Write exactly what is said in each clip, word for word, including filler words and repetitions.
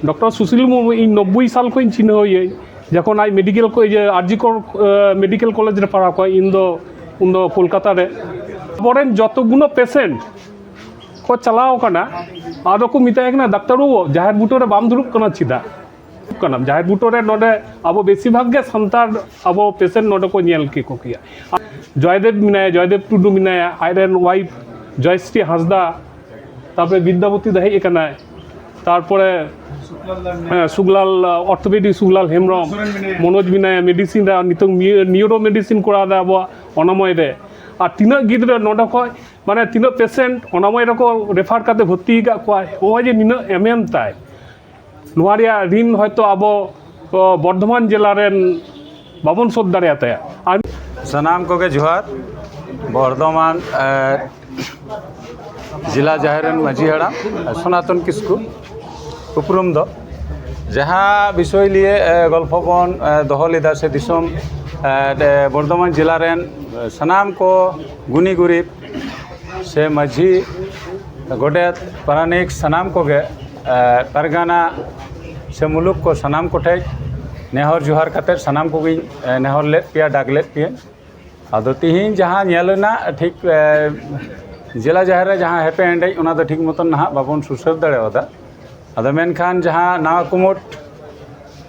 Doctor Sushil Murmu ᱤᱧ ᱱᱚᱵᱵᱳᱭ ᱥᱟᱞ ᱠᱷᱚᱱ ᱤᱧ ᱪᱤᱱᱦᱟᱹᱣ ᱮᱭᱟᱹᱧ, ᱡᱚᱠᱷᱚᱱ ᱟᱡ ᱢᱮᱰᱤᱠᱮᱞ ᱠᱚ, ᱤᱭᱟᱹ, ᱟᱨ ᱡᱤ ᱠᱚᱨ, ᱮ, ᱢᱮᱰᱤᱠᱮᱞ ᱠᱚᱞᱮᱡᱽ ᱨᱮ ᱯᱟᱲᱦᱟᱣ ᱠᱚᱣᱟ, ᱤᱧ ᱫᱚ ᱩᱱ ᱫᱚ ᱠᱳᱞᱠᱟᱛᱟ ᱨᱮ᱾ ᱟᱵᱚᱨᱮᱱ ᱡᱚᱛᱚ ᱜᱩᱱᱚ ᱯᱮᱥᱮᱱᱴ ᱠᱚ ᱪᱟᱞᱟᱣ ᱠᱟᱱᱟ, ᱟᱫᱚ ᱠᱚ ᱢᱮᱛᱟᱭ ᱠᱟᱱᱟ, "ᱰᱟᱠᱛᱟᱨ ᱵᱟᱹᱵᱩ, ᱡᱟᱦᱮᱨ ᱵᱩᱴᱟᱹ ᱨᱮ ᱵᱟᱢ ᱫᱩᱲᱩᱵ ᱠᱟᱱᱟ ᱪᱮᱫᱟᱜ?" ᱠᱟᱱᱟ᱾ ᱡᱟᱦᱮᱨ ᱵᱩᱴᱟᱹ ᱨᱮ ᱱᱚᱰᱮ ᱟᱵᱚ ᱵᱮᱥᱤᱨ ᱵᱷᱟᱜᱽ ᱜᱮ ᱥᱟᱱᱛᱟᱲ ᱟᱵᱚ ᱯᱮᱥᱮᱱᱴ ᱱᱚᱰᱮ ᱠᱚ ᱧᱮᱞ ᱠᱮᱠᱚ ᱠᱮᱭᱟ᱾ ᱡᱚᱭᱫᱮᱵ ᱢᱮᱱᱟᱭᱟ, ᱡᱚᱭᱫᱮᱵ ᱴᱩᱰᱩ ᱢᱮᱱᱟᱭᱟ, ᱟᱡᱨᱮᱱ ᱣᱟᱭᱤᱯ ᱡᱚᱭᱥᱨᱤ ᱦᱟᱸᱥᱫᱟ, ᱛᱟᱨᱯᱚᱨᱮ ᱵᱤᱫᱽᱭᱟᱵᱚᱛᱤ ᱫᱟ ᱦᱮᱡ ᱟᱠᱟᱱᱟᱭ, ᱛᱟᱨᱯᱚᱨᱮ, ᱦᱮᱸ, ᱥᱩᱠᱞᱟᱞ, ᱚᱨᱛᱷᱳᱯᱮᱰᱤᱠ ᱥᱩᱠᱞᱟᱞ ᱦᱮᱢᱵᱨᱚᱢ, ᱢᱚᱱᱳᱡᱽ ᱢᱮᱱᱟᱭᱟ, ᱢᱮᱰᱤᱥᱤᱱ ᱨᱮ, ᱱᱤᱛᱚᱝ ᱱᱤᱭᱩᱨᱳ ᱢᱮᱰᱤᱥᱤᱱ ᱠᱚᱨᱟᱣ ᱮᱫᱟ ᱟᱵᱚᱣᱟᱜ ᱚᱱᱟᱢᱚᱭ ᱨᱮ᱾ ᱟᱨ ᱛᱤᱱᱟᱹᱜ ᱜᱤᱫᱽᱨᱟᱹ ᱱᱚᱰᱮ ᱠᱷᱚᱡ, ᱢᱟᱱᱮ, ᱛᱤᱱᱟᱹᱜ ᱯᱮᱥᱮᱱᱴ ᱚᱱᱟᱢᱚᱭ ᱨᱮᱠᱚ ᱨᱮᱯᱷᱟᱨ ᱠᱟᱛᱮ ᱵᱷᱚᱨᱛᱤ ᱟᱠᱟᱫ ᱠᱚᱣᱟ, ᱱᱚᱜᱼᱚᱭ ᱡᱮ ᱱᱤᱱᱟᱹᱜ ᱮᱢ ᱮᱢ ᱛᱟᱭ, ᱱᱚᱣᱟ ᱨᱮᱭᱟᱜ ᱨᱤᱱ ᱦᱚᱭᱛᱳ ᱟᱵᱚ, ᱚ, ᱵᱚᱨᱫᱷᱚᱢᱟᱱ ᱡᱮᱞᱟ ᱨᱮᱱ ᱵᱟᱵᱚᱱ ᱥᱳᱫᱷ ᱫᱟᱲᱮᱭᱟᱛᱟᱭᱟ᱾ ᱟᱨ ᱥᱟᱱᱟᱢ ᱠᱚᱜᱮ ᱡᱚᱦᱟᱨ᱾ ᱵᱚᱨᱫᱷᱚᱢᱟᱱ, ᱮ, ᱡᱮᱞᱟ ᱡᱟᱦᱮᱨ ᱨᱮᱱ ᱢᱟᱹᱡᱷᱤ ᱦᱟᱲᱟᱢ, ᱮ, ᱥᱚᱱᱟᱛᱚᱱ ᱠᱤᱥᱠᱩ ᱩᱯᱨᱩᱢ ᱫᱚ, ᱡᱟᱦᱟᱸ ᱵᱤᱥᱚᱭ ᱞᱤᱭᱮ, ᱮ, ᱜᱚᱞᱯᱷᱚ ᱵᱚᱱ, ᱮ, ᱫᱚᱦᱚ ᱞᱮᱫᱟ ᱥᱮ ᱫᱤᱥᱚᱢ, ᱮ, ᱮ, ᱵᱚᱨᱫᱷᱚᱢᱟᱱ ᱡᱮᱞᱟ ᱨᱮᱱ, ᱮ, ᱥᱟᱱᱟᱢ ᱠᱚ ᱜᱩᱱᱤ ᱜᱩᱨᱤᱵ ᱥᱮ ᱢᱟᱹᱡᱷᱤ, ᱜᱚᱰᱮᱛ, ᱯᱟᱨᱟᱱᱤᱠ ᱥᱟᱱᱟᱢ ᱠᱚᱜᱮ, ᱮ, ᱯᱟᱨᱜᱟᱱᱟ ᱥᱮ ᱢᱩᱞᱩᱠ ᱠᱚ ᱥᱟᱱᱟᱢ ᱠᱚᱴᱷᱮᱡ ᱱᱮᱦᱚᱨ ᱡᱚᱦᱟᱨ ᱠᱟᱛᱮᱫ ᱥᱟᱱᱟᱢ ᱠᱚᱜᱮᱧ, ᱮ, ᱱᱮᱦᱚᱨ ᱞᱮᱫ ᱯᱮᱭᱟ, ᱰᱟᱠ ᱞᱮᱫ ᱯᱮᱭᱟ᱾ ᱟᱫᱚ ᱛᱤᱦᱤᱧ ᱡᱟᱦᱟᱸ ᱧᱮᱞ ᱮᱱᱟ ᱴᱷᱤᱠ, ᱮ, ᱡᱮᱞᱟ ᱡᱟᱦᱮᱨ ᱨᱮ ᱡᱟᱦᱟᱸ ᱦᱮᱯᱮ ᱮᱱᱰᱮᱡ, ᱚᱱᱟ ᱫᱚ ᱴᱷᱤᱠ ᱢᱚᱛᱚᱱ ᱱᱟᱦᱟᱜ ᱵᱟᱵᱚᱱ ᱥᱩᱥᱟᱹᱨ ᱫᱟᱲᱮᱣᱟᱫᱟ᱾ ᱟᱫᱚ ᱢᱮᱱᱠᱷᱟᱱ ᱡᱟᱦᱟᱸ ᱱᱟᱣᱟ ᱠᱩᱢᱩᱴ,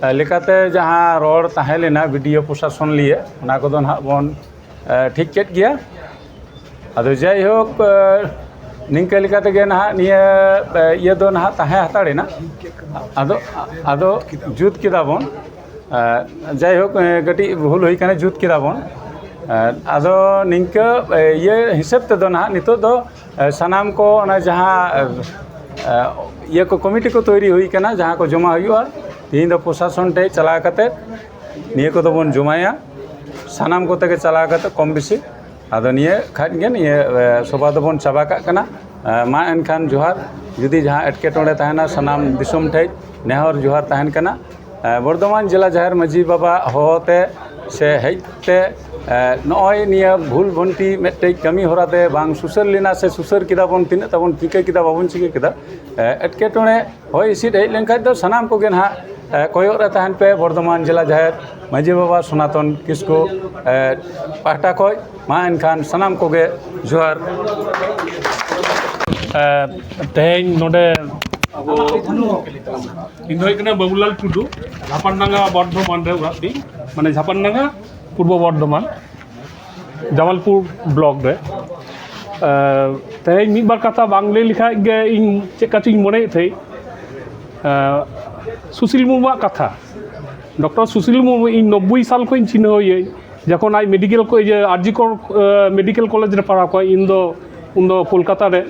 ᱮ, ᱞᱮᱠᱟᱛᱮ ᱡᱟᱦᱟᱸ ᱨᱚᱲ ᱛᱟᱦᱮᱸ ᱞᱮᱱᱟ ᱵᱤ ᱰᱤ ᱳ ᱯᱨᱚᱥᱟᱥᱚᱱ ᱞᱤᱭᱮ, ᱚᱱᱟ ᱠᱚᱫᱚ ᱱᱟᱦᱟᱜ ᱵᱚᱱ, ᱮ, ᱴᱷᱤᱠ ᱠᱮᱫ ᱜᱮᱭᱟ᱾ ᱟᱫᱚ ᱡᱟᱭᱦᱳᱠ, ᱮ, ᱱᱤᱝᱠᱟᱹ ᱞᱮᱠᱟ ᱛᱮᱜᱮ ᱱᱟᱦᱟᱜ ᱱᱤᱭᱟᱹ, ᱮ, ᱤᱭᱟᱹ ᱫᱚ ᱱᱟᱦᱟᱜ ᱛᱟᱦᱮᱸ ᱦᱟᱛᱟᱲ ᱮᱱᱟ᱾ ᱟᱫᱚ, ᱟᱫᱚ ᱡᱩᱛ ᱠᱮᱫᱟ ᱵᱚᱱ᱾ ᱮ, ᱡᱟᱭᱦᱳᱠ, ᱮ, ᱠᱟᱹᱴᱤᱡ ᱵᱷᱩᱞ ᱦᱩᱭ ᱠᱟᱱᱟ, ᱡᱩᱛ ᱠᱮᱫᱟ ᱵᱚᱱ᱾ ᱮ, ᱟᱫᱚ ᱱᱤᱝᱠᱟᱹ, ᱮ, ᱤᱭᱟᱹ ᱦᱤᱥᱟᱹᱵ ᱛᱮᱫᱚ ᱱᱟᱦᱟᱜ ᱱᱤᱛᱚᱜ ᱫᱚ, ᱮ, ᱥᱟᱱᱟᱢ ᱠᱚ ᱚᱱᱟ ᱡᱟᱦᱟᱸ, ᱮ, ᱮ, ᱤᱭᱟᱹ ᱠᱚ, ᱠᱚᱢᱤᱴᱤ ᱠᱚ ᱛᱳᱭᱨᱤ ᱦᱩᱭ ᱠᱟᱱᱟ, ᱡᱟᱦᱟᱸ ᱠᱚ ᱡᱚᱢᱟ ᱦᱩᱭᱩᱜᱼᱟ, ᱛᱤᱦᱤᱧ ᱫᱚ ᱯᱨᱚᱥᱟᱥᱚᱱ ᱴᱷᱮᱡ ᱪᱟᱞᱟᱣ ᱠᱟᱛᱮ ᱱᱤᱭᱟᱹ ᱠᱚᱫᱚ ᱵᱚᱱ ᱡᱚᱢᱟᱭᱟ, ᱥᱟᱱᱟᱢ ᱠᱚᱛᱮ ᱜᱮ ᱪᱟᱞᱟᱣ ᱠᱟᱛᱮ ᱠᱚᱢ ᱵᱮᱥᱤ᱾ ᱟᱫᱚ ᱱᱤᱭᱟᱹ ᱠᱷᱟᱡ ᱜᱮ ᱱᱤᱭᱟᱹ, ᱮ, ᱥᱚᱵᱷᱟ ᱫᱚᱵᱚᱱ ᱪᱟᱵᱟ ᱠᱟᱜ ᱠᱟᱱᱟ᱾ ᱮ, ᱢᱟ ᱮᱱᱠᱷᱟᱱ ᱡᱚᱦᱟᱨ᱾ ᱡᱩᱫᱤ ᱡᱟᱦᱟᱸ ᱮᱴᱠᱮᱴᱚᱬᱮ ᱛᱟᱦᱮᱱᱟ, ᱥᱟᱱᱟᱢ ᱫᱤᱥᱚᱢ ᱴᱷᱮᱡ ᱱᱮᱦᱚᱨ ᱡᱚᱦᱟᱨ ᱛᱟᱦᱮᱱ ᱠᱟᱱᱟ, ᱮ, ᱵᱚᱨᱫᱷᱚᱢᱟᱱ ᱡᱮᱞᱟ ᱡᱟᱦᱮᱨ ᱢᱟᱹᱡᱷᱤ ᱵᱟᱵᱟ ᱦᱚᱦᱚ ᱛᱮ ᱥᱮ ᱦᱮᱡ ᱛᱮ ᱮ, ᱱᱚᱜᱼᱚᱭ ᱱᱤᱭᱟᱹ ᱵᱷᱩᱞ ᱵᱷᱚᱱᱴᱤ ᱢᱤᱫᱴᱮᱡ ᱠᱟᱹᱢᱤ ᱦᱚᱨᱟ ᱛᱮ ᱵᱟᱝ ᱥᱩᱥᱟᱹᱨ ᱞᱮᱱᱟ ᱥᱮ ᱥᱩᱥᱟᱹᱨ ᱠᱮᱫᱟ ᱵᱚᱱ, ᱛᱤᱱᱟᱹᱜ ᱛᱟᱵᱚᱱ ᱪᱤᱠᱟᱹ ᱠᱮᱫᱟ, ᱵᱟᱵᱚᱱ ᱪᱤᱠᱟᱹ ᱠᱮᱫᱟ, ᱮ, ᱮᱴᱠᱮᱴᱚᱬᱮ ᱦᱚᱭ ᱦᱤᱸᱥᱤᱫ ᱦᱮᱡ ᱞᱮᱱᱠᱷᱟᱡ ᱫᱚ ᱥᱟᱱᱟᱢ ᱠᱚᱜᱮ ᱱᱟᱦᱟᱜ, ᱮ, ᱠᱚᱭᱚᱜ ᱨᱮ ᱛᱟᱦᱮᱱ ᱯᱮ ᱵᱚᱨᱫᱷᱚᱢᱟᱱ ᱡᱮᱞᱟ ᱡᱟᱦᱮᱨ ᱢᱟᱹᱡᱷᱤ ᱵᱟᱵᱟ ᱥᱚᱱᱟᱛᱚᱱ ᱠᱤᱥᱠᱩ, ᱮ, ᱯᱟᱦᱴᱟ ᱠᱷᱚᱡ᱾ ᱢᱟ ᱮᱱᱠᱷᱟᱱ ᱥᱟᱱᱟᱢ ᱠᱚᱜᱮ ᱡᱚᱦᱟᱨ᱾ ᱮ, ᱛᱮᱦᱮᱧ ᱱᱚᱰᱮ ᱤᱧ ᱫᱚ ᱦᱩᱭᱩᱜ ᱠᱟᱱᱟ ᱵᱟᱵᱩᱞᱟᱞ ᱴᱩᱰᱩ, ᱡᱷᱟᱯᱟᱱᱰᱟᱸᱜᱟ ᱵᱚᱨᱫᱷᱚᱢᱟᱱ ᱨᱮ ᱚᱲᱟᱜ ᱛᱤᱧ, ᱢᱟᱱᱮ ᱡᱷᱟᱯᱟᱱᱰᱟᱸᱜᱟ ᱯᱩᱨᱵᱚ ᱵᱚᱨᱫᱷᱚᱢᱟᱱ, ᱡᱟᱢᱟᱞᱯᱩᱨ ᱵᱞᱚᱠ ᱨᱮ᱾ ᱮ, ᱛᱮᱦᱮᱧ ᱢᱤᱫ ᱵᱟᱨ ᱠᱟᱛᱷᱟ ᱵᱟᱝ ᱞᱟᱹᱭ ᱞᱮᱠᱷᱟᱡ ᱜᱮ ᱤᱧ ᱪᱮᱫ ᱠᱟ ᱪᱚᱧ ᱢᱚᱱᱮᱭᱮᱫ ᱛᱟᱦᱮᱸᱫ᱾ ᱮ, ᱥᱩᱥᱤᱞ ᱢᱩᱨᱢᱩᱣᱟᱜ ᱠᱟᱛᱷᱟ, ᱰᱚᱠᱴᱚᱨ ᱥᱩᱥᱤᱞ ᱢᱩᱨᱢᱩ ᱤᱧ ᱱᱚᱵᱵᱳᱭ ᱥᱟᱞ ᱠᱷᱚᱱ ᱤᱧ ᱪᱤᱱᱦᱟᱹᱣ ᱮᱭᱟᱹᱧ, ᱡᱚᱠᱷᱚᱱ ᱟᱡ ᱢᱮᱰᱤᱠᱮᱞ ᱠᱚ, ᱤᱭᱟᱹ, ᱟᱨ ᱡᱤ ᱠᱚᱨ, ᱮ, ᱢᱮᱰᱤᱠᱮᱞ ᱠᱚᱞᱮᱡᱽ ᱨᱮ ᱯᱟᱲᱦᱟᱣ ᱠᱚᱜᱼᱟ, ᱤᱧ ᱫᱚ ᱩᱱ ᱫᱚ ᱠᱳᱞᱠᱟᱛᱟ ᱨᱮ᱾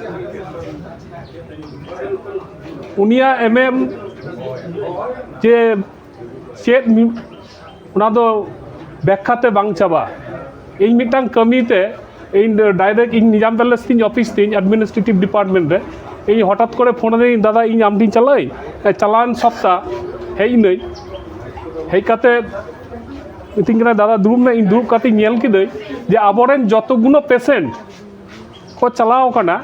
ᱩᱱᱤᱭᱟᱜ ᱮᱢ ᱮᱢ ᱡᱮ ᱪᱮᱫ ᱢᱤ-, ᱚᱱᱟ ᱫᱚ ᱵᱮᱠᱠᱷᱟ ᱛᱮ ᱵᱟᱝ ᱪᱟᱵᱟ᱾ ᱤᱧ ᱢᱤᱫᱴᱟᱝ ᱠᱟᱹᱢᱤ ᱛᱮ ᱤᱧ ᱰᱟᱭᱨᱮᱠᱴ ᱤᱧ ᱱᱤᱡᱟᱢ ᱯᱮᱞᱮᱥ ᱛᱤᱧ ᱚᱯᱷᱤᱥ ᱛᱤᱧ ᱮᱰᱢᱤᱱᱤᱥᱴᱨᱮᱴᱤᱵᱷ ᱰᱤᱯᱟᱨᱴᱢᱮᱱᱴ ᱨᱮ, ᱤᱧ ᱦᱚᱴᱟᱛ ᱠᱚᱨᱮ ᱯᱷᱳᱱ ᱟᱹᱫᱤᱧ, "ᱫᱟᱫᱟ, ᱤᱧ ᱟᱢ ᱴᱷᱮᱱ ᱪᱟᱞᱟᱜ ᱟᱹᱧ, ᱪᱟᱞᱟᱣᱮᱱ ᱥᱚᱯᱛᱟ ᱦᱮᱡ ᱮᱱᱟᱹᱧ, ᱦᱮᱡ ᱠᱟᱛᱮ ᱢᱤᱛᱟᱹᱧ ᱠᱟᱱᱟ, 'ᱫᱟᱫᱟ, ᱫᱩᱲᱩᱵ ᱢᱮ.' ᱤᱧ ᱫᱩᱲᱩᱵ ᱠᱟᱛᱮᱧ ᱧᱮᱞ ᱠᱤᱫᱟᱹᱧ ᱡᱮ ᱟᱵᱚᱨᱮᱱ ᱡᱚᱛᱚ ᱜᱩᱱᱚ ᱯᱮᱥᱮᱱᱴ ᱠᱚ ᱪᱟᱞᱟᱣ ᱠᱟᱱᱟ,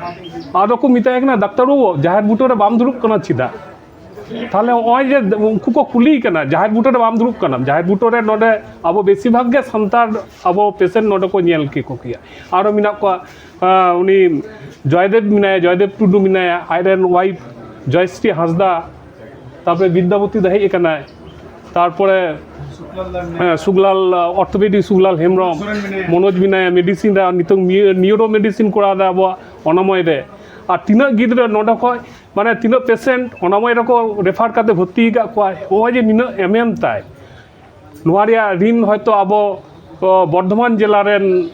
ᱟᱫᱚ ᱠᱚ ᱢᱮᱛᱟᱭ ᱠᱟᱱᱟ, 'ᱰᱟᱠᱛᱟᱨ ᱵᱟᱹᱵᱩ, ᱡᱟᱦᱮᱨ ᱵᱩᱴᱟᱹ ᱨᱮ ᱵᱟᱢ ᱫᱩᱲᱩᱵ ᱠᱟᱱᱟ ᱪᱮᱫᱟᱜ?' ᱛᱟᱦᱞᱮ ᱱᱚᱜᱼᱚᱭ ᱡᱮ ᱩᱱᱠᱩ ᱠᱚ ᱠᱩᱞᱤᱭᱮ ᱠᱟᱱᱟ, "ᱡᱟᱦᱮᱨ ᱵᱩᱴᱟᱹ ᱨᱮ ᱵᱟᱢ ᱫᱩᱲᱩᱵ ᱠᱟᱱᱟ?" ᱡᱟᱦᱮᱨ ᱵᱩᱴᱟᱹ ᱨᱮ ᱱᱚᱰᱮ ᱟᱵᱚ ᱵᱮᱥᱤᱨ ᱵᱷᱟᱜᱽ ᱜᱮ ᱥᱟᱱᱛᱟᱲ, ᱟᱵᱚ ᱯᱮᱥᱮᱱᱴ ᱱᱚᱰᱮ ᱠᱚ ᱧᱮᱞ ᱠᱮᱠᱚ ᱠᱮᱭᱟ᱾ ᱟᱨᱚ ᱢᱮᱱᱟᱜ ᱠᱚᱣᱟ, ᱟᱸ, ᱩᱱᱤ ᱡᱚᱭᱫᱮᱵ ᱢᱮᱱᱟᱭᱟ, ᱡᱚᱭᱫᱮᱵ ᱴᱩᱰᱩ ᱢᱮᱱᱟᱭᱟ, ᱟᱡᱨᱮᱱ ᱣᱟᱭᱤᱯ ᱡᱚᱭᱥᱨᱤ ᱦᱟᱸᱥᱫᱟ, ᱛᱟᱨᱯᱚᱨᱮ ᱵᱤᱫᱽᱫᱟᱵᱚᱛᱤ ᱫᱚ ᱦᱮᱡ ᱟᱠᱟᱱᱟᱭ, ᱛᱟᱨᱯᱚᱨᱮ, ᱦᱮᱸ, ᱥᱩᱠᱞᱟᱞ, ᱚᱨᱛᱷᱳᱯᱮᱰᱤᱠ ᱥᱩᱠᱞᱟᱞ ᱦᱮᱢᱵᱨᱚᱢ, ᱢᱚᱱᱳᱡᱽ ᱢᱮᱱᱟᱭᱟ, ᱢᱮᱰᱤᱥᱤᱱ ᱨᱮ, ᱟᱨ ᱱᱤᱛᱚᱝ ᱱᱤᱭᱩᱨᱳ ᱢᱮᱰᱤᱥᱤᱱ ᱠᱚᱨᱟᱣ ᱮᱫᱟ ᱟᱵᱚᱣᱟᱜ ᱚᱱᱟᱢᱚᱭ ᱨᱮ᱾ ᱟᱨ ᱛᱤᱱᱟᱹᱜ ᱜᱤᱫᱽᱨᱟᱹ ᱱᱚᱰᱮ ᱠᱷᱚᱡ, ᱢᱟᱱᱮ, ᱛᱤᱱᱟᱹᱜ ᱯᱮᱥᱮᱱᱴ ᱚᱱᱟᱢᱚᱭ ᱨᱮᱠᱚ ᱨᱮᱯᱷᱟᱨ ᱠᱟᱛᱮ ᱵᱷᱚᱨᱛᱤ ᱟᱠᱟᱫ ᱠᱚᱣᱟ, ᱱᱚᱜᱼᱚᱭ ᱡᱮ ᱱᱤᱱᱟᱹᱜ ᱮᱢ ᱮᱢ ᱛᱟᱭ, ᱱᱚᱣᱟ ᱨᱮᱭᱟᱜ ᱨᱤᱱ ᱦᱚᱭᱛᱳ ᱟᱵᱚ, ᱚ, ᱵᱚᱨᱫᱷᱚᱢᱟᱱ ᱡᱮᱞᱟ ᱨᱮᱱ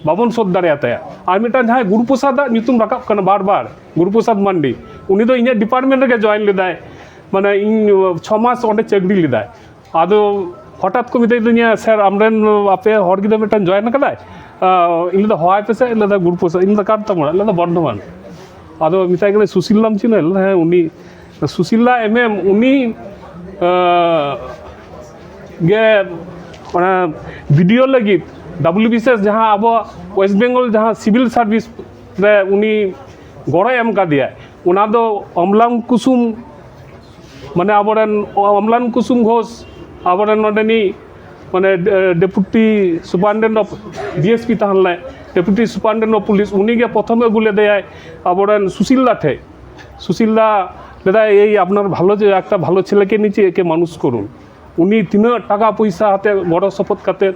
ᱵᱟᱵᱚᱱ ᱥᱳᱫᱷ ᱫᱟᱲᱮᱭᱟᱛᱟᱭᱟ᱾ ᱟᱨ ᱢᱤᱫᱴᱟᱝ ᱡᱟᱦᱟᱸᱭ ᱜᱩᱨᱩ ᱯᱨᱚᱥᱟᱫᱽ ᱟᱜ ᱧᱩᱛᱩᱢ ᱨᱟᱠᱟᱵ ᱠᱟᱱᱟ ᱵᱟᱨ ᱵᱟᱨ, ᱜᱩᱨᱩ ᱯᱨᱚᱥᱟᱫᱽ ᱢᱟᱱᱰᱤ, ᱩᱱᱤ ᱫᱚ ᱤᱧᱟᱹᱜ ᱰᱤᱯᱟᱨᱴᱢᱮᱱᱴ ᱨᱮᱜᱮ ᱡᱚᱭᱮᱱ ᱞᱮᱫᱟᱭ, ᱢᱟᱱᱮ, ᱤᱧ, ᱚ, ᱪᱷᱚ ᱢᱟᱥ ᱚᱸᱰᱮ ᱪᱟᱹᱠᱨᱤ ᱞᱮᱫᱟᱭ᱾ ᱟᱫᱚ ᱦᱚᱴᱟᱛ ᱠᱚ ᱢᱮᱛᱟᱹᱧ ᱫᱤᱧᱟ, "ᱥᱮᱨ, ᱟᱢᱨᱮᱱ ᱟᱯᱮ ᱦᱚᱲ ᱜᱤᱫᱽᱨᱟᱹ ᱢᱤᱫᱴᱟᱝ ᱡᱚᱭᱮᱱ ᱟᱠᱟᱫᱟᱭ?" ᱟᱸ, ᱤᱧ ᱞᱟᱹᱭᱫᱟ, "ᱦᱳᱭ, ᱟᱯᱮ ᱥᱮᱫ?" ᱞᱟᱹᱭᱫᱟ, "ᱜᱩᱨᱩ ᱯᱨᱚᱥᱟᱫᱽ᱾" ᱤᱧ ᱞᱟᱹᱭᱫᱟ, "ᱚᱠᱟ ᱨᱮ ᱛᱟᱢ ᱚᱲᱟᱜ?" ᱞᱟᱹᱭᱫᱟ, "ᱵᱚᱨᱫᱷᱚᱢᱟᱱ᱾" ᱟᱫᱚ ᱢᱮᱛᱟᱭ ᱠᱟᱱᱟ, "ᱥᱩᱥᱤᱞ ᱫᱟᱢ ᱪᱤᱱᱦᱟᱹ?" ᱞᱟᱹᱭᱫᱟ, "ᱦᱮᱸ, ᱩᱱᱤ ᱥᱩᱥᱤᱞ ᱫᱟ ᱮᱢ ᱮᱢ, ᱩᱱᱤ, ᱟᱸ, ᱜᱮ ᱚᱱᱟ ᱵᱤᱰᱤᱳ ᱞᱟᱹᱜᱤᱫ ᱰᱟᱵᱞᱤᱭᱩ ᱵᱤ ᱥᱤ ᱮᱥ ᱡᱟᱦᱟᱸ ᱟᱵᱚ ᱳᱭᱮᱥᱴ ᱵᱮᱝᱜᱚᱞ ᱡᱟᱦᱟᱸ ᱥᱤᱵᱤᱞ ᱥᱟᱨᱵᱷᱤᱥ ᱨᱮ ᱩᱱᱤ ᱜᱚᱲᱚᱭ ᱮᱢ ᱠᱟᱫᱮᱭᱟ, ᱚᱱᱟ ᱫᱚ ᱚᱢᱞᱟᱱ ᱠᱩᱥᱩᱢ, ᱢᱟᱱᱮ ᱟᱵᱚᱨᱮᱱ ᱚᱢᱞᱟᱱ ᱠᱩᱥᱩᱢ ᱜᱷᱳᱥ, ᱟᱵᱚᱨᱮᱱ ᱱᱚᱰᱮᱱᱤᱡ ᱢᱟᱱᱮ deputy superintendent of D S P ᱛᱟᱦᱮᱸ ᱞᱮᱱᱟᱭ, ᱰᱮᱯᱩᱴᱤ ᱥᱩᱯᱟᱨᱤᱱᱴᱮᱱᱰᱮᱱᱴ ᱚᱯᱷ ᱯᱩᱞᱤᱥ, ᱩᱱᱤᱜᱮ ᱯᱨᱚᱛᱷᱚᱢ ᱟᱹᱜᱩ ᱞᱮᱫᱮᱭᱟᱭ ᱟᱵᱚᱨᱮᱱ ᱥᱩᱥᱤᱞ ᱫᱟ ᱴᱷᱮᱡ᱾ ᱥᱩᱥᱤᱞ ᱫᱟ ᱞᱮᱫᱟᱭ, "ᱮᱭ ᱟᱯᱱᱟᱨ ᱵᱷᱟᱞᱚ ᱡᱮ ᱮᱠᱴᱟ ᱵᱷᱟᱞᱚ ᱪᱷᱮᱞᱮ ᱠᱮ ᱱᱤᱪᱮ ᱮᱠᱮ ᱢᱟᱱᱩᱥ ᱠᱚᱨᱩᱱ।" ᱩᱱᱤ ᱛᱤᱱᱟᱹᱜ ᱴᱟᱠᱟ ᱯᱚᱭᱥᱟ ᱟᱛᱮ ᱜᱚᱲᱚ ᱥᱚᱯᱚᱦᱚᱫ ᱠᱟᱛᱮ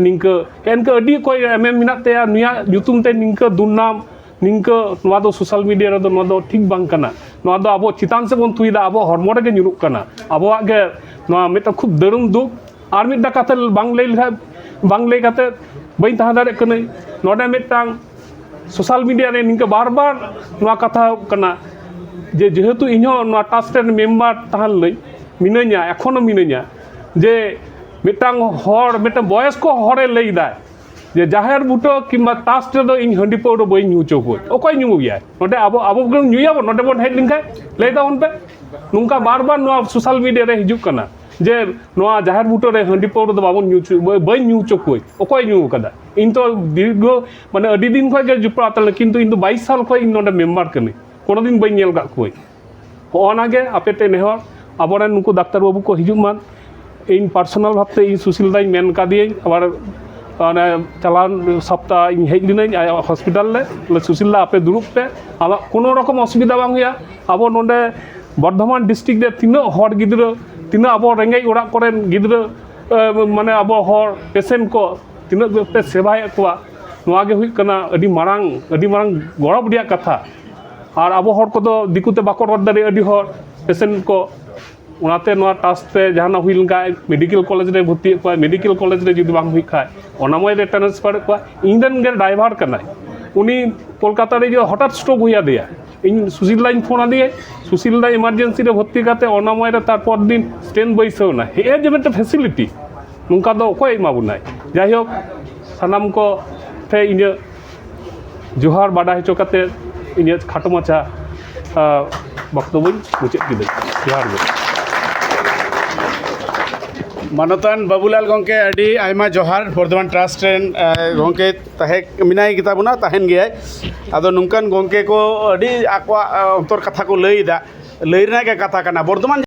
ᱱᱤᱝᱠᱟᱹ ᱮᱱᱠᱟᱹ ᱟᱹᱰᱤ ᱚᱠᱚᱭ ᱮᱢ ᱮᱢ ᱢᱮᱱᱟᱜ ᱛᱟᱭᱟ, ᱱᱩᱭᱟᱜ ᱧᱩᱛᱩᱢ ᱛᱮ ᱱᱤᱝᱠᱟᱹ ᱫᱩᱨᱱᱟᱢ, ᱱᱤᱝᱠᱟᱹ, ᱱᱚᱣᱟ ᱫᱚ ᱥᱳᱥᱟᱞ ᱢᱤᱰᱤᱭᱟ ᱨᱮᱫᱚ ᱱᱚᱣᱟ ᱫᱚ ᱴᱷᱤᱠ ᱵᱟᱝ ᱠᱟᱱᱟ᱾ ᱱᱚᱣᱟ ᱫᱚ ᱟᱵᱚ ᱪᱮᱛᱟᱱ ᱥᱮᱫ ᱵᱚᱱ ᱛᱷᱩᱭᱫᱟ, ᱟᱵᱚᱣᱟᱜ ᱦᱚᱲᱢᱚ ᱨᱮᱜᱮ ᱧᱩᱨᱩᱜ ᱠᱟᱱᱟ, ᱟᱵᱚᱣᱟᱜ ᱜᱮ ᱱᱚᱣᱟ ᱢᱤᱫᱴᱟᱝ ᱠᱷᱩᱵ ᱫᱟᱹᱨᱩᱱ ᱫᱩᱠ᱾ ᱟᱨ ᱢᱤᱫᱴᱟᱝ ᱠᱟᱛᱷᱟ ᱵᱟᱝ ᱞᱟᱹᱭ ᱞᱮᱠᱷᱟᱱ, ᱵᱟᱝ ᱞᱟᱹᱭ ᱠᱟᱛᱮ ᱵᱟᱹᱧ ᱛᱟᱦᱮᱸ ᱫᱟᱲᱮᱭᱟᱜ ᱠᱟᱹᱱᱟᱹᱧ᱾ ᱱᱚᱰᱮ ᱢᱤᱫᱴᱟᱝ ᱥᱳᱥᱟᱞ ᱢᱤᱰᱤᱭᱟ ᱨᱮ ᱱᱤᱝᱠᱟᱹ ᱵᱟᱨ ᱵᱟᱨ ᱱᱚᱣᱟ ᱠᱟᱛᱷᱟ ᱠᱟᱱᱟ ᱡᱮ, ᱡᱮᱦᱮᱛᱩ ᱤᱧᱦᱚᱸ ᱱᱚᱣᱟ ᱴᱟᱥᱠ ᱨᱮᱱ ᱢᱮᱢᱵᱟᱨ ᱛᱟᱦᱮᱸ ᱞᱮᱱᱟᱹᱧ, ᱢᱤᱱᱟᱹᱧᱟ, ᱮᱠᱷᱚᱱᱳ ᱢᱤᱱᱟᱹᱧᱟ, ᱡᱮ ᱢᱤᱫᱴᱟᱝ ᱦᱚᱲ, ᱢᱤᱫᱴᱟᱝ ᱵᱚᱭᱚᱥᱠᱚ ᱦᱚᱲᱮ ᱞᱟᱹᱭ ᱮᱫᱟᱭ ᱡᱮ, "ᱡᱟᱦᱮᱨ ᱵᱩᱴᱟᱹ ᱠᱤᱝᱵᱟ ᱴᱟᱥᱠ ᱨᱮᱫᱚ ᱤᱧ ᱦᱟᱺᱰᱤ ᱯᱟᱹᱣᱨᱟᱹ ᱵᱟᱹᱧ ᱧᱩ ᱦᱚᱪᱚ ᱠᱚᱣᱟ᱾" ᱚᱠᱚᱭ ᱧᱩ ᱜᱮᱭᱟᱭ? ᱱᱚᱰᱮ ᱟᱵᱚ, ᱟᱵᱚ ᱜᱮ ᱧᱩᱭᱟᱵᱚᱱ, ᱱᱚᱰᱮ ᱵᱚᱱ ᱦᱮᱡ ᱞᱮᱱᱠᱷᱟᱱ ᱞᱟᱹᱭ ᱛᱟᱵᱚᱱ ᱯᱮ᱾ ᱱᱚᱝᱠᱟ ᱵᱟᱨ ᱵᱟᱨ ᱱᱚᱣᱟ ᱥᱳᱥᱟᱞ ᱢᱤᱰᱤᱭᱟ ᱨᱮ ᱦᱤᱡᱩᱜ ᱠᱟᱱᱟ ᱡᱮ, ᱱᱚᱣᱟ ᱡᱟᱦᱮᱨ ᱵᱩᱴᱟᱹ ᱨᱮ ᱦᱟᱺᱰᱤ ᱯᱟᱹᱣᱨᱟᱹ ᱫᱚ ᱵᱟᱵᱚᱱ ᱧᱩ ᱦᱚᱪᱚ, ᱵᱟᱹᱧ ᱧᱩ ᱦᱚᱪᱚ ᱠᱚᱣᱟᱹᱧ᱾ ᱚᱠᱚᱭ ᱧᱩ ᱠᱟᱫᱟ? ᱤᱧ ᱛᱚ ᱫᱤᱨᱜᱷᱚ, ᱢᱟᱱᱮ, ᱟᱹᱰᱤ ᱫᱤᱱ ᱠᱷᱚᱱ ᱜᱮ ᱡᱚᱯᱲᱟᱣ ᱛᱟᱦᱮᱸ ᱞᱮᱱᱟ, ᱠᱤᱱᱛᱩ ᱤᱧ ᱫᱚ ᱵᱟᱭᱤᱥ ᱥᱟᱞ ᱠᱷᱚᱱ ᱤᱧ ᱱᱚᱰᱮ ᱢᱮᱢᱵᱟᱨ ᱠᱟᱹᱱᱟᱹᱧ, ᱠᱳᱱᱳ ᱫᱤᱱ ᱵᱟᱹᱧ ᱧᱮᱞ ᱟᱠᱟᱫ ᱠᱚᱣᱟᱹᱧ᱾ ᱦᱚᱸᱜᱼᱚ ᱱᱟ ᱜᱮ ᱟᱯᱮ ᱴᱷᱮᱱ ᱱᱮᱦᱚᱨ, ᱟᱵᱚᱨᱮᱱ ᱱᱩᱠᱩ ᱰᱟᱠᱛᱟᱨ ᱵᱟᱹᱵᱩ ᱠᱚ ᱦᱤᱡᱩᱜ ᱢᱟ᱾ ᱤᱧ ᱯᱟᱨᱥᱚᱱᱟᱞ ᱵᱷᱟᱵᱽᱛᱮ ᱤᱧ ᱥᱩᱥᱤᱞ ᱫᱟᱧ ᱢᱮᱱ ᱠᱟᱫᱮᱭᱟᱹᱧ, ᱟᱵᱟᱨ ᱚᱱᱮ ᱪᱟᱞᱟᱣ ᱥᱚᱯᱛᱟ ᱤᱧ ᱦᱮᱡ ᱞᱤᱱᱟᱹᱧ ᱟᱭᱟᱜ ᱦᱚᱥᱯᱤᱴᱟᱞ ᱨᱮ, ᱵᱚᱞᱮ, "ᱥᱩᱥᱤᱞ ᱫᱟ, ᱟᱯᱮ ᱫᱩᱲᱩᱵ ᱯᱮ, ᱟᱢᱟᱜ ᱠᱳᱱᱳ ᱨᱚᱠᱚᱢ ᱚᱥᱩᱵᱤᱫᱷᱟ ᱵᱟᱝ ᱦᱩᱭᱩᱜᱼᱟ᱾" ᱟᱵᱚ ᱱᱚᱰᱮ ᱵᱚᱨᱫᱷᱚᱢᱟᱱ ᱰᱤᱥᱴᱨᱤᱠᱴ ᱨᱮ ᱛᱤᱱᱟᱹᱜ ᱦᱚᱲ ᱜᱤᱫᱽᱨᱟᱹ, ᱛᱤᱱᱟᱹᱜ ᱟᱵᱚ ᱨᱮᱸᱜᱮᱡ ᱚᱲᱟᱜ ᱠᱚᱨᱮᱱ ᱜᱤᱫᱽᱨᱟᱹ, ᱮ, ᱢᱟᱱᱮ ᱟᱵᱚ ᱦᱚᱲ ᱯᱮᱥᱮᱱᱴ ᱠᱚ ᱛᱤᱱᱟᱹᱜ ᱯᱮ ᱥᱮᱵᱟᱭᱮᱫ ᱠᱚᱣᱟ, ᱱᱚᱣᱟ ᱜᱮ ᱦᱩᱭᱩᱜ ᱠᱟᱱᱟ ᱟᱹᱰᱤ ᱢᱟᱨᱟᱝ, ᱟᱹᱰᱤ ᱢᱟᱨᱟᱝ ᱜᱚᱨᱚᱵᱽ ᱨᱮᱭᱟᱜ ᱠᱟᱛᱷᱟ᱾ ᱟᱨ ᱟᱵᱚ ᱦᱚᱲ ᱠᱚᱫᱚ ᱫᱤᱠᱩ ᱛᱮ ᱵᱟᱠᱚ ᱨᱚᱲ ᱫᱟᱲᱮᱭᱟᱜᱼᱟ ᱟᱹᱰᱤ ᱦᱚᱲ, ᱯᱮᱥᱮᱱᱴ ᱠᱚ᱾ ᱚᱱᱟᱛᱮ ᱱᱚᱣᱟ ᱴᱟᱥᱠ ᱛᱮ ᱡᱟᱦᱟᱱᱟᱜ ᱦᱩᱭ ᱞᱮᱱᱠᱷᱟᱱ ᱢᱮᱰᱤᱠᱮᱞ ᱠᱚᱞᱮᱡᱽ ᱨᱮ ᱵᱷᱚᱨᱛᱤᱭᱮᱫ ᱠᱚᱣᱟ, ᱢᱮᱰᱤᱠᱮᱞ ᱠᱚᱞᱮᱡᱽ ᱨᱮ ᱡᱩᱫᱤ ᱵᱟᱝ ᱦᱩᱭᱩᱜ ᱠᱷᱟᱡ ᱚᱱᱟᱢᱚᱭ ᱨᱮ ᱴᱨᱟᱱᱥᱯᱷᱟᱨᱮᱫ ᱠᱚᱣᱟ᱾ ᱤᱧ ᱨᱮᱱ ᱜᱮ ᱰᱨᱟᱭᱵᱷᱟᱨ ᱠᱟᱱᱟᱭ, ᱩᱱᱤ ᱠᱳᱞᱠᱟᱛᱟ ᱨᱮ ᱦᱚᱴᱟᱛ ᱥᱴᱨᱳᱠ ᱦᱩᱭ ᱟᱫᱮᱭᱟ᱾ ᱤᱧ ᱥᱩᱥᱤᱞ ᱫᱟᱧ ᱯᱷᱳᱱ ᱟᱫᱮᱭᱟ, ᱥᱩᱥᱤᱞ ᱫᱟ ᱮᱢᱟᱨᱡᱮᱱᱥᱤ ᱨᱮ ᱵᱷᱚᱨᱛᱤ ᱠᱟᱛᱮ ᱚᱱᱟᱢᱚᱭ ᱨᱮ ᱛᱟᱨᱯᱚᱨ ᱫᱤᱱ ᱥᱴᱮᱱ ᱵᱟᱹᱭᱥᱟᱹᱣ ᱮᱱᱟ᱾ ᱦᱮᱸ, ᱡᱮ ᱢᱤᱫᱴᱮᱱ ᱯᱷᱮᱥᱤᱞᱤᱴᱤ, ᱱᱚᱝᱠᱟ ᱫᱚ ᱚᱠᱚᱭ ᱮᱢᱟ ᱵᱚᱱᱟᱭ? ᱡᱟᱭᱦᱳᱠ, ᱥᱟᱱᱟᱢ ᱠᱚ ᱴᱷᱮᱱ ᱤᱧᱟᱹᱜ ᱡᱚᱦᱟᱨ ᱵᱟᱰᱟᱭ ᱦᱚᱪᱚ ᱠᱟᱛᱮ ᱤᱧᱟᱹᱜ ᱠᱷᱟᱴᱚ ᱢᱟᱪᱷᱟ, ᱟ, ᱵᱚᱠᱛᱚᱵᱚᱧ ᱢᱩᱪᱟᱹᱫ ᱠᱤᱫᱟᱹᱧ᱾ ᱡᱚᱦᱟᱨ ᱜᱮ᱾ ᱢᱟᱱᱚᱛᱟᱱ ᱵᱟᱹᱵᱩᱞᱟᱞ ᱜᱚᱢᱠᱮ, ᱟᱹᱰᱤ ᱟᱭᱢᱟ ᱡᱚᱦᱟᱨ᱾ ᱵᱚᱨᱫᱷᱚᱢᱟᱱ ᱴᱨᱟᱥᱴ ᱨᱮᱱ ᱜᱚᱢᱠᱮ ᱛᱟᱦᱮᱸ ᱢᱮᱱᱟᱭ ᱜᱮᱛᱟ ᱵᱚᱱᱟ, ᱛᱟᱦᱮᱱ ᱜᱮᱭᱟᱭ᱾ ᱟᱫᱚ ᱱᱚᱝᱠᱟᱱ ᱜᱚᱢᱠᱮ ᱠᱚ ᱟᱹᱰᱤ ᱟᱠᱚᱣᱟᱜ ᱚᱱᱛᱚᱨ ᱠᱟᱛᱷᱟ ᱠᱚ ᱞᱟᱹᱭ ᱮᱫᱟ, ᱞᱟᱹᱭ ᱨᱮᱱᱟᱜ ᱜᱮ ᱠᱟᱛᱷᱟ ᱠᱟᱱᱟ᱾ ᱵᱚᱨᱫᱷᱚᱢᱟᱱ